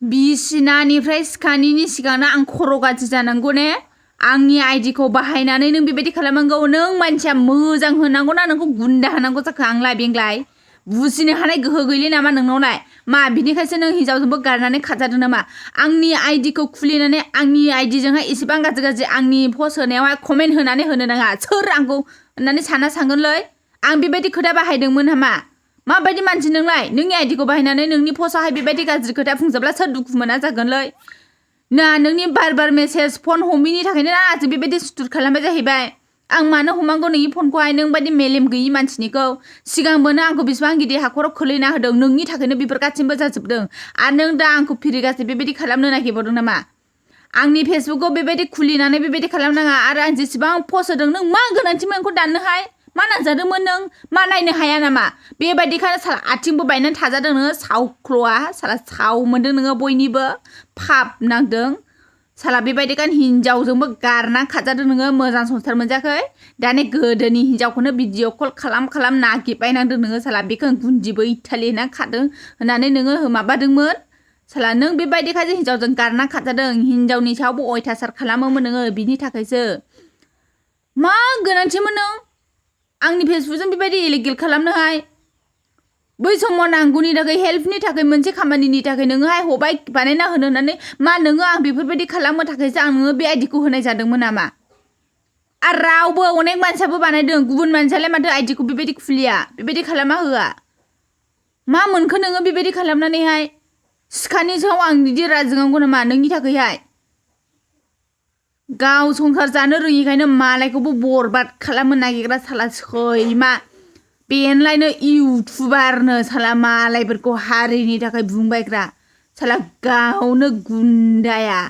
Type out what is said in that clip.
बिसिनानिफ्राय सिखानिनि सिगांनो आं खर' गाज्रि जानांगौ ने आंनि आइडिखौ बाहायनानै नों बेबायदि खालामनांगौ नों मानसिया मोजां होनांगौना नोंखौ गुन्दा होनांगौ जाखो आंलाय बेंग्लाय बुजिनो हानाय गोहो गैले नामा नोंनावलाय मा बिनिखायसो नों हिनजावजोंबो गारनानै खाजादों नामा आंनि आइडिखौ खुलिनानै आंनि आइडिजोंहाय एसेबां गाज्रि आंनि पस्ट होनायावहाय कमेन्ट होनानै होनो नाङा सोर आंखौ होननानै सानगोनलै आं बेबायदि खोथा बाहायदोंमोन नामा माबायदि मानसि नोंलाय नोंनि आइडिखौ बाहायनानै नोंनि पस्टआवहाय बेबायदि गाज्रि खोथा बुंजाब्ला सोर दुखु मोना जागोनलै ना नोंनि बार मेसेज फन हमिनि थाखायनो आंजों बेबायदि सुथुर खालामबाय जाहैबाय आं मानो हमांगौ नोंनि फनखौहाय नों बायदि मेलेम गैयि मानसिनिखौ सिगांबोनो आंखौ बेसेबां गिदिर हाखराव खोलैना होदों नोंनि थाखायनो बेफोर गासिबो जाजोबदों आरो नों दा आंखौ फिरिगासे बेबायदि खालामनो नागिरबावदों नामा आंनि फेसबुकखौ बेबायदि खुलिनानै बेबायदि खालामनाङा आरो आं जेसेबां पस्ट होदों नों मा गोनांथिमोन आंखौ दाननोहाय मा नाजादोंमोन नों मा नायनो हाया नामा बेबायदिखायनो साला आथिंबो बायनानै थाजादों नोङो सावख्ल'आ साला साव मोनदों नोङो बयनिबो पाप नांदों साला बेबायदिखायनो हिनजावजोंबो गारना खाजादों नोङो मोजां संसार मोनजाखै दाने गोदोनि हिनजावखौनो भिडिअ कल खालाम नागिरबायनांदों नोङो साला बेखौ गुन्दिबो इटालि होनना खादों होननानै नोङो माबादोंमोन साला नों बेबायदिखायसो हिनजावजों गारना खाजादों हिनजावनि सायावबो अयथासार खालामोमोन नोङो बिनि थाखायसो मा गोनांथिमोन नों आंनि फेसबुकजों बेबायदि इलिगेल खालामनोहाय बै समाव नांगौनि थाखाय हेल्पनि थाखाय मोनसे खामानिनि थाखाय नोङोहाय हबाय बानायना होनो होननानै मा नोङो आं बेफोरबायदि खालामनो थाखायसो आं नोङो बे आइडिखौ होनाय जादोंमोन नामा आरो रावबो अनेक मानसियाबो बानायदों गुबुन मानसियालाय माथो आइडिखौ बेबायदि खुलिया बेबायदि खालामा होआ मा मोनखो नोङो बेबायदि खालामनानैहाय सिखानि सायाव आं बिदि राजोंनांगौ नामा नोंनि थाखायहाय गाव संसार जानो रोङिखायनो मालायखौबो बरबाद खालामनो नागिरग्रा साला सैमा बेनलायनो इउटुबारनो साला मालायफोरखौ हारिनि थाखाय बुंबायग्रा साला गावनो गुन्दाया